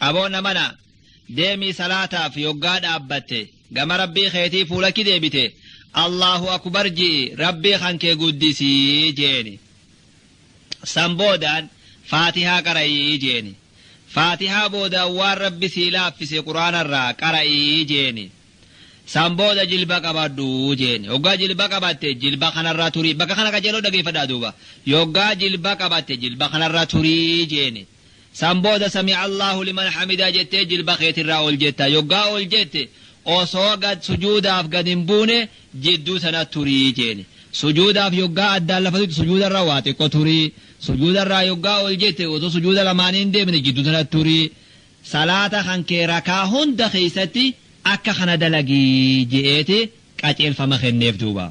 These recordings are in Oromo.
Aboo namana, deemii salaataaf yoggaa dhaabbatte gama Rabbii keetii fuula ki deebite, Allaahu akbar ji'i, Rabbii kan kee guddisii jeeni. San boodaan Faatihaa qara'ii jeeni. Faatihaa boodaan waan Rabbi sii laaffise Qur'aanarraa qara'ii jeeni. San booda jilba qabadhu jeeni. Yoggaa jilba qabatte jilba kanarra turii. Bakka kana qajeeloo dhageeffadhaa duuba. Yoggaa jilba qabatte jilba kanarra turii jeeni. San booda sami'a Allaahu liman hamidaa jettee jilba keetirraa ol jetta. Yoggaa ol jette osoo gad sujuudaaf gad hin buune jidduu sana turii jeeni. Sujuudaaf yoggaa addaan lafa tuqxe sujuudarra waa xiqqo turii. Sujuudarraa yoggaa ol jette osoo sujuuda lamaanii hin deemne jidduu sana turii. Salaata kan kee rakaa hunda keessatti akka kana dalagi je'eeti qaceelfama kenneef duuba.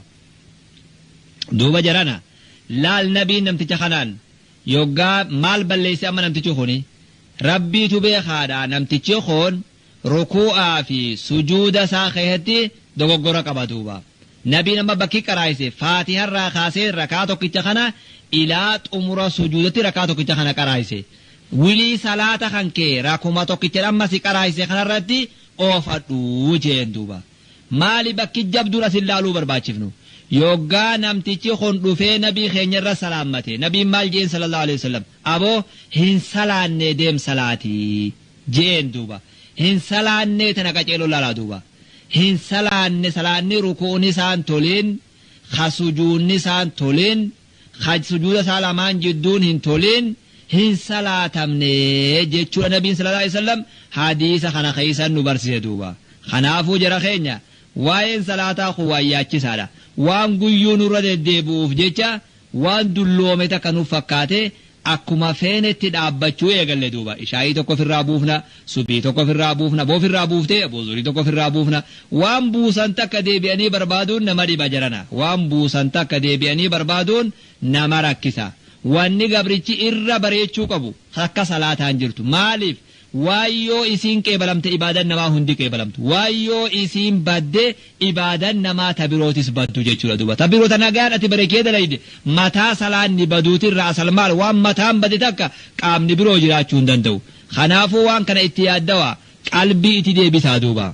Duuba jarana laal, nabiin namticha kanaan yoggaa maal balleesse amma namtichi kuni? Rabbiitu beekaadha, namtichi kun rukuu'aa fi sujuuda isaa keessatti dogoggora qaba duuba. Nabiin amma bakki qaraayise Faatiharraa kaasee rakaa tokkicha kana ilaa xumura sujuudatti rakaa tokkicha kana qaraayise. Wilii salaata kan kee rakuma tokkicha amma si qaraayise kanarratti oofadhu jeen duuba. Maali bakki jabduun asin laaluu barbaachifnu? Yoggaa namtichi kun dhufee nabii keenya irra salaammate, nabiin maal jeen sallallahu alaihi wasallam? Aboo, hin salaannee, deem salaatii jeen duuba. Hin salaannee tana qaceeloo laalaa duuba. Hin salaanne, salaanni rukuun isaan tolin, ka sujuunni isaan tolin, ka sujuuda isaa lamaan jidduun hin tolin hin salaatamne jechuudha nabiin sallallahu alaihi wasallam hadiisa kana keessan nu barsiise duuba. Kanaafuu jara keenya, waa'een salaataa kun waan yaachisaadha. Waan guyyuu nurra deddeebi'uuf jecha waan dulloome takka nuuf fakkaate akkuma feenetti dhaabbachuu eegalle duuba. Ishaayii tokko ofirraa buufna, subii tokko ofirraa buufna, boo ofirraa buuftee zuhrii tokko ofirraa buufna. Waan buusan takka deebi'anii barbaaduun nama dhiba jarana. Waan buusan takka deebi'anii barbaaduun nama rakkisa. Wanni gabrichi irra bareechuu qabu akka salaataan jirtu. Maaliif? Waan yoo isiin qeebalamte ibaadan namaa hundi qeebalamtu. Waan yoo isiin badde ibaadan namaa ta birootis baddu jechuudha duuba. Ta biroo ta nagaan ati barekee dalayde mataa salaanni baduutirra asal maal waan mataan bade takka qaamni biroo jiraachuu hin danda'u. Kanaafuu waan kana itti yaaddawaa, qalbii itti deebisaa duuba.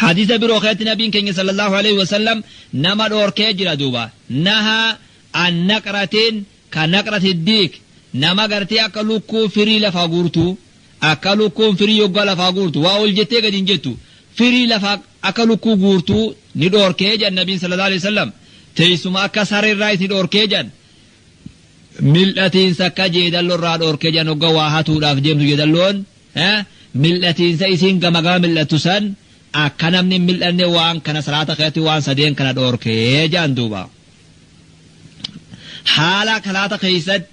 Hadiisa biroo keessatti nabiin keenya sallallahu alaihi wasallam nama dhoorkee jira duuba. Nahaa an naqratiin ka naqrati diik, nama gartee akka lukkuu firii lafaa guurtuu, akka lukkuun firii yoggaa lafaa guurtu waa ol jettee gadi hin jettu, firii lafaa akka lukkuu guurtuu ni dhoorkee jedhan nabiin sallallahu alaihi wasallam. Teessuma akka sareerraayis ni dhoorkee jedhan. Mil'atiinsa akka jeedalloorraa dhoorkee jedhan. Hogga waa hatuudhaaf deemtu jeedalloon mil'atiinsa isiin gama gama mil'attu san akka namni hin mil'anne waan kana salaata keessatti waan sadeen kana dhoorkee jedhan duuba. Haala salaata keessatti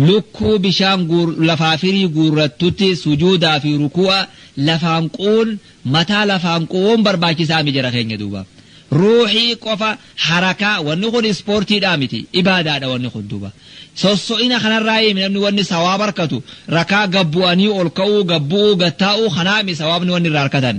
lukkuu bishaan lafaa firii guurrattutti sujuudaa fi ruku'a lafaan qu'uun, mataa lafaan qu'uun barbaachisaa mi jara keenya duuba? Ruuhii qofa harakaa, wanni kun ispoortiidhaa miti, ibaadaadha wanni kun duuba. Sosso'ina kanarraa himi namni wanni sawaaba harkatu rakaa gabbu'anii ol ka'uu, gabbu'uu, gattaa'uu kanaami sawaabni wanni irraa harkatan.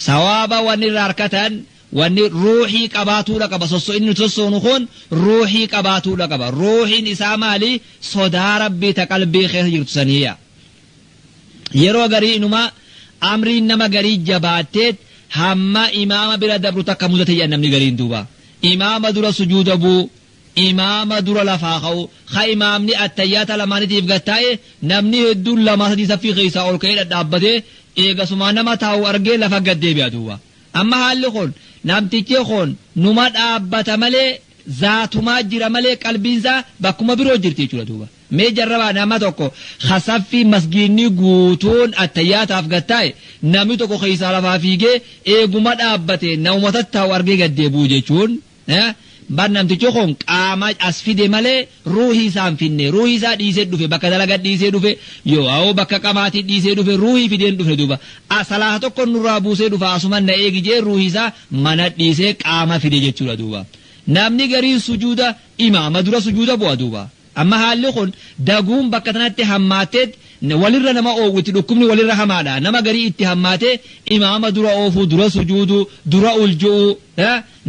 Sawaaba wanni irraa harkatan wanni ruuhii qabaatuudha qaba. Sosso'inni nuti sossoonu kun ruuhii qabaatuudha qaba. Ruuhiin isaa maali? Sodaa Rabbii ta qalbii keessa jirtu saniiya. Yeroo garii inuma amriin nama garii jabaatteet hamma imaama bira dabru takka mudate jedhan namni gariin duuba. Imaama dura sujuuda bu'u, imaama dura lafaa ka'u, ka imaamni attayyaata lamaanitiif gad taa'e namni hedduun lamaa sadii saffii keessaa ol ka'ee dhadhaabbatee eegasumaa nama taa'u argee lafa gad deebi'a duuba. Amma haalli kun namtichi kun numa dhaabbata malee zaatumaa jira malee qalbiin isaa bakkuma biroo jirti jechuudha duuba. Mee jarrabaa, nama tokko ka saffii masgiinni guutuun attayyaataaf gad taa'e namni tokko keessaa lafaa fiigee eeguma dhaabbate namuma tattaa'u argee gad deebi'u jechuun, bar namtichi kun qaama as fide malee ruuhii isaa hin finne. Ruuhii isaa dhiisee dhufe, bakka dalagaa dhiisee dhufe, yoo awoo bakka qamaatii dhiisee dhufe, ruuhii fidee hin dhufne duuba. Salaata tokko nurraa buusee dhufa, asuman na eegi jee ruuhii isaa mana dhiisee qaama fide jechuudha duuba. Namni gariin sujuuda imaama dura sujuuda bu'a duuba. Amma haalli kun daguun bakka tanatti hammaatteet walirra nama oowwiti, dhukkubni walirra hamaadha. Nama garii itti hammaatee imaama dura oofuu, dura sujuuduu, dura ulju'uu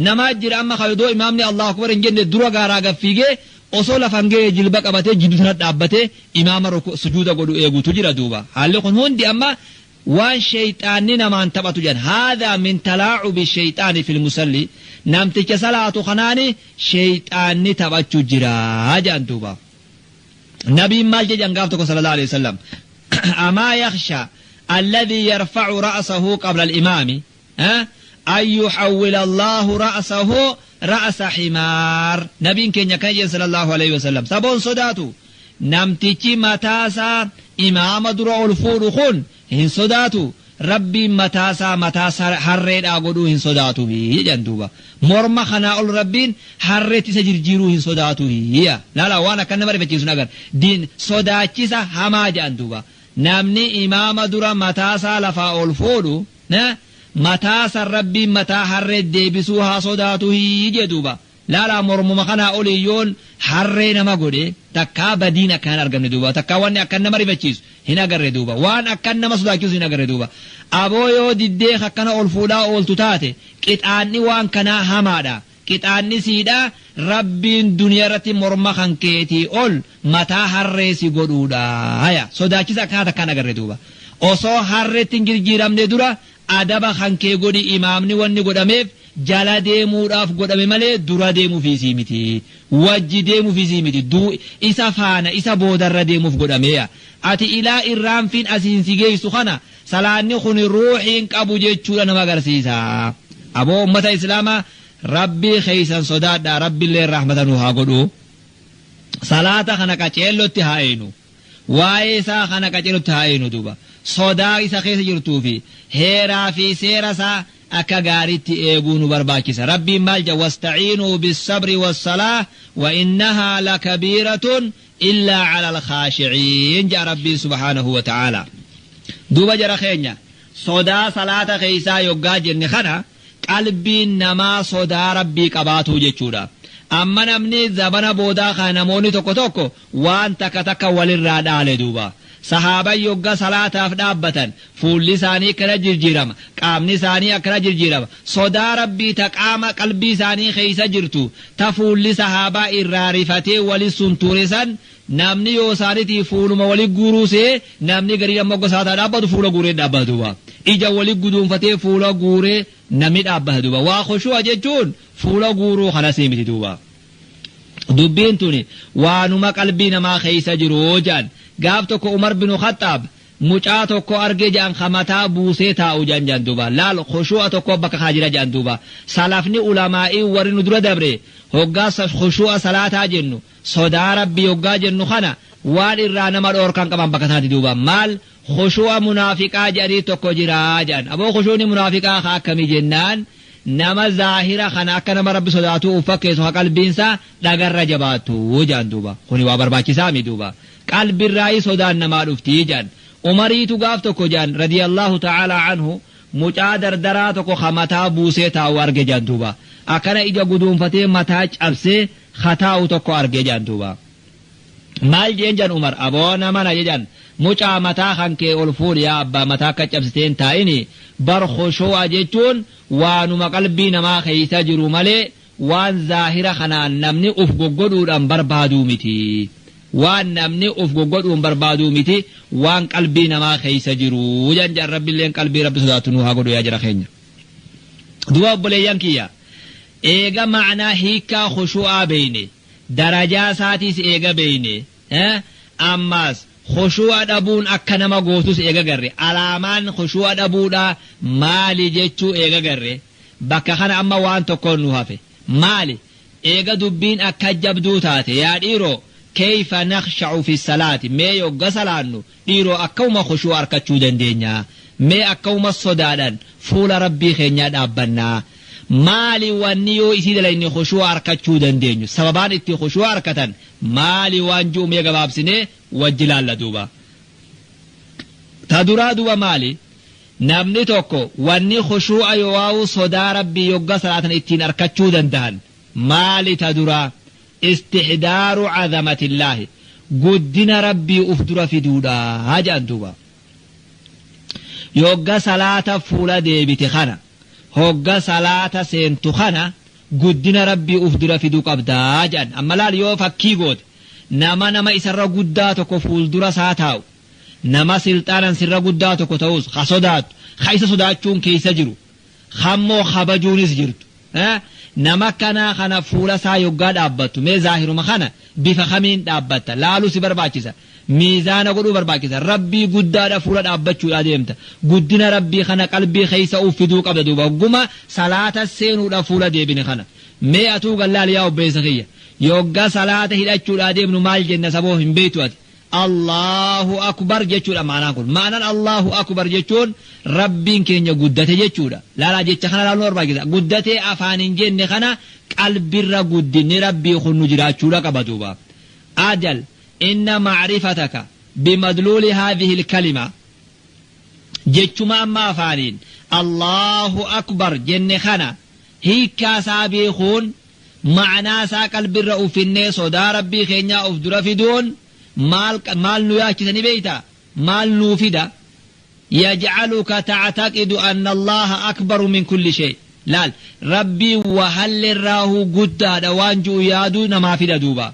namaa jira. Amma kayodoo imaamni Allahu akbar hin jenne dura gaaraa gad fiigee Osoo lafan ga'ee jilba qabatee jidduu sana dhaabbatee imaama sujuuda godhu eeguutu jira duuba. Haalli kun hundi amma waan shayxaanni namaan taphatu jedhan. Haadhaa min talaacubi shayxaani fil musalli. Namticha salaatu kanaani shayxaanni taphachuu jira jedhan duuba. Nabiin maal jedhan gaaf tokko sallallahu alaihi wasallam? Amaa yakhsha alladhii yarfacu ra'sahu qabla al-imaami an yuhawwila Allahu ra'sahu ra'sa himaar. Nabiin keenya akkana jedhan sallallahu alaihi wasallam. Saboon sodaatu namtichi mataasaa imaama dura ol fuudhu kun hin sodaatu Rabbiin mataasaa mataa harreedhaa godhuu hin sodaatu jedhan duuba. Morma kanaa ol Rabbiin harreetti isa jirjiiruu hin sodaatu. Laala waan akkan nama rifachiisu agar diin sodaachisa hamaa jedhan duuba. Namni imaama dura mataasaa lafaa ol fuudhu mataasan Rabbiin mataa harree deebisuu haa sodaatu jedhuuba. Laala mormuma kanaa olii yoon harree nama godhe takkaa badiin akkaan argamne duuba. Takkaa wanni akkan nama rifachiisu hin agarre duuba. Waan akkan nama sodaachisu hin agarre duuba. Aboo yoo diddee akkana ol fuudhaa ooltu taate qixaanni waan kanaa hamaadha. Qixaanni siidha Rabbiin duniyaa irratti morma kan keetii ol mataa harree si godhuudha. Haya sodaachisa akkanaa takkaan agarre duuba. Osoo harreetti hin jirjiiramne dura adaba kan kee godhi. Imaamni wanni godhameef jala deemuudhaaf godhame malee dura deemuufiisii miti. Wajji deemuufiisii miti. Isa faana isa boodarra deemuuf godhameeya. Ati ilaa irraanfiin asiin si geessu kana salaanni kun ruuxiin qabu jechuudha nama agarsiisa. Aboo ummata Islaamaa Rabbii keeysan sodaadhaa, Rabbiillee rahmata nu haa godhu. Salaata kana qaceellotti haa eenu. Waa'ee isaa kana qaceellotti haa eenu duuba. Sodaa isa keessa jirtuu fi heeraa fi seera isaa akka gaariitti eeguu nu barbaachisa. Rabbiin maal jedha? Wasta'iinuu bissabri wassalaa wa innahaa lakabiiratun illaa ala alkhaashiciin jedha Rabbiin subhaanahu wa ta'aala. Duuba jara keenya sodaa salaata keessaa yoggaa jenne kana qalbiin namaa sodaa Rabbii qabaatuu jechuudha. Amma namni zabana boodaa kana namoonni tokko tokko waan takka takka walirraa dhaale duuba. Sahaaban yogga salaataaf dhaabbatan fuulli isaanii akkana jirjiirama, qaamni isaanii akkana jirjiirama. Sodaa Rabbii ta qaama qalbii isaanii keessa jirtu ta fuulli sahaabaa irraa rifatee wali suntuure san namni yoo isaaniitii fuuluma wali guuruu see namni gariin ammoo gosa salaataa dhaabbatu fuula guuree dhaabbata duuba. Ija wali guduunfatee fuula guuree namni dhaabbata duuba. Waa khushu'a jechuun fuula guuruu kanasii miti duuba. Dubbiin tuni waanuma qalbii namaa keessa jiru jedhan. Gaaf tokko Umar bin Khattaab mucaa tokko argee jedhan ka mataa buusee taa'u jedhan duuba. Laal khushu'a tokko bakka kana jira jedhan duuba. Salafni ulamaa'ii warri nu dura dabre hoggaa khushu'a salaataa jennu sodaa Rabbii hoggaa jennu kana waan irraa nama dhoorkan qaban bakka sanatti duuba. Maal khushu'a munaafiqaa jedhanii tokko jira jedhan. Aboo khushu'ni munaafiqaa haa akkamii jennaan nama zaahira kana akka nama Rabbi sodaatu uf fakkeessu haa qalbiinsa dhagarra jabaattu jedhan duuba. Kuni waa barbaachisaa mi duuba. Qalbirraayi sodaan namaa dhufti jedhan. Umariitu gaaf tokko jedhan radiyallahu ta'ala anhu mucaa dardaraa tokko ka mataa buusee taa'u arge jedhan duuba. Akkana ija guduunfatee mataa cabsee kataa'u tokko arge jedhan duuba. Maal jeen jedhan Umar? Aboo nama na jedhan mucaa mataa kan kee ol fuudhi yaa abbaa mataa akka cabsiteen taa'ini bar khushu'a jechuun waanuma qalbii namaa keessa jiru malee waan zaahira kanaan namni uf goggodhuudhaan barbaaduu miti. Waan namni uf goggodhuun barbaaduu miti waan qalbii namaa keessa jiru jedhan. Rabbiilleen qalbii Rabbi sodaatu nu haa godhu yaa jara keenya. Duba obboleeyyan kiyya eega ma'anaa hiikkaa khushu'aa beeyne darajaa isaatiis eega beeyne ammaas khushu'a dhabuun akka nama gootus eega garre alaamaan khushu'a dhabuudha maali jechuu eega garre bakka kana amma waan tokkoon nu hafe maali? Eega dubbiin akka jabduu taate yaa dhiiroo kayfa nakhsha'u fi salaati mee yogga salaannu dhiiroo akkuma khushu'a arkachuu dandeenya mee akkuma sodaadhan fuula Rabbii keenyaa dhaabbannaa maali wanni yoo isii dalayni khushu'a arkachuu dandeenyu sababaan itti khushu'a arkatan maali waan ji'u mee gabaabsinee wajji laalla duuba. Ta duraa duuba maali? Namni tokko wanni khushu'a yoo sodaa Rabbii yogga salaatan ittiin arkachuu danda'an maali? Ta duraa istihdaaru cadamatillaahi guddina Rabbii uf dura fiduudha jedhan duuba. Yogga salaata fuula deebite kana hogga salaata seentu kana Guddina Rabbii uf dura fiduu qabdaa jedhan. Amma laal yoo fakkii goote nama nama isarra guddaa tokko fuuldura isaa taa'u, nama silxaanan sirra guddaa tokko ta'us ka sodaattu, ka isa sodaachuun keessa jiru, kammoo kabajuunis jirtu. Nama kanaa kana fuula isaa yoggaa dhaabbattu mee zaahiruma kana bifa kamiin dhaabbatta laaluu si barbaachisa. Miizaana godhuu barbaachisa. Rabbii guddaadha fuula dhaabbachuudha deemta. Guddina Rabbii kana qalbii keessa uf fiduu qabda duuba. Hogguma salaata seenuudha fuula deebine kana. Mee atuu gallaal yaa obboleessa kiyya. Yogga salaata hidhachuudha deemnu maal jenna saboo hin beektu ati. Allahu akbar jechuudha ma'anaan kun. Ma'anaan Allahu akbar jechuun Rabbiin keenya guddate jechuudha. Laalaa jecha kana laaluu barbaachisa. Guddatee afaan hin jenne kana qalbirra guddinni Rabbii kun nu jiraachuudha qaba duuba. Ajal inna ma'rifataka bimadluuli haadhihi ilkalima jechuma amma afaaniin Allahu akbar jenne kana hiikkaa isaa beekuun ma'anaa isaa qalbirra uffinnee sodaa Rabbii keenyaa of dura fiduun maal maal nu yaachisa ni beektaa? Maal nuu fida? Yaj'aluka ta'taqidu anna Allaha akbaru min kulli shay. Laal Rabbiin wahallerraahuu guddaadha waan ji'u yaaduu namaa fida duuba.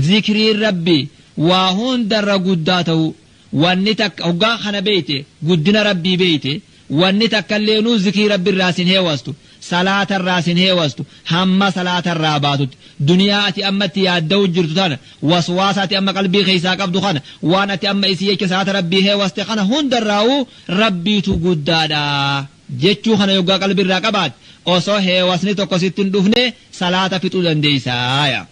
Zikriin Rabbii waa hundarra guddaa ta'uu wanni takka hoggaa kana beeyte guddina Rabbii beeyte wanni takka illeenuu zikrii Rabbi irraa sin heewastu, salaata irraa sin heewastu hamma salaata irraa baatutti. Duniyaa ati amma itti yaadda'u jirtu tana, waswaasa ati amma qalbii keessaa qabdu kana, waan ati amma isii jecha salaata Rabbii heewaste kana hundarraa'uu Rabbiitu guddaadha jechuu kana yoggaa qalbii irraa qabaatte osoo heewasni tokko sitti hin dhufne salaata fixuu dandeessaa.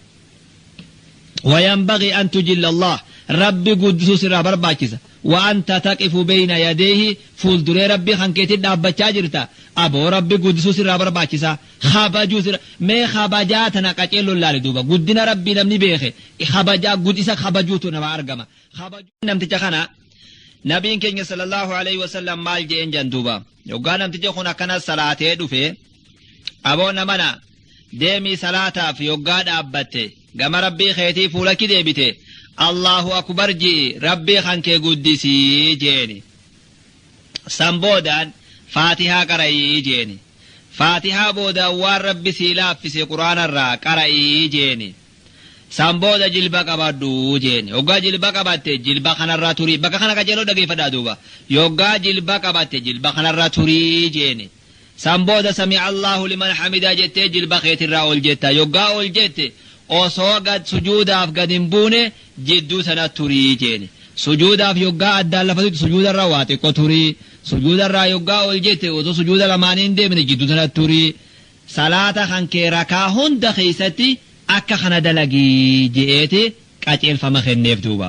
وينبغي أن تجل الله ربي قدسو سرا برباچسا وأنت تقف بين يديه فولدري ربي خنكيتي دابچا جرتا أبو ربي قدسو سرا برباچسا خبجو سرا مي خبجاتنا قچيلو لالي دوبا قدنا ربي نمني بيخي خبجا قدسا خبجوتو نما أرقما خبجو نمتجا خنا نبيين كيني صلى الله عليه وسلم مال جين جندوبا يوغا نمتجا خنا كنا صلاة دوفي أبو نمنا deemii salaataaf yoggaa dhaabbatte gama Rabbii keetii fuula ki deebite Allahu akbar ji'i Rabbii kan kee guddisii jeeni. San boodaan Faatihaa qara'ii jeeni. Faatihaa boodaan waan Rabbi sii laaffise Quraanarraa qara'ii jeeni. San booda jilba qabadhu jeeni. Yoggaa jilba qabatte jilba kanarraa turii. Bakka kana qajeeloo dhageeffadhaa duuba. Yoggaa jilba qabatte jilba kanarraa turii jeeni. San booda sami'a Allahu liman hamidaa jettee jilba keetirraa ol jetta. Yoggaa ol jette osoo gad sujuudaaf gad hin buune jidduu sana turii jeeni. Sujuudaaf yoggaa addaan lafa tuqxe sujuudarra waa xiqqoo turii. Sujuudarraa yoggaa ol jette osoo sujuuda lamaanii hin deemne jidduu sana turii. Salaata kan kee rakaa hunda keessatti akka kana dalagii je'eeti qajeelfama kenneef duuba.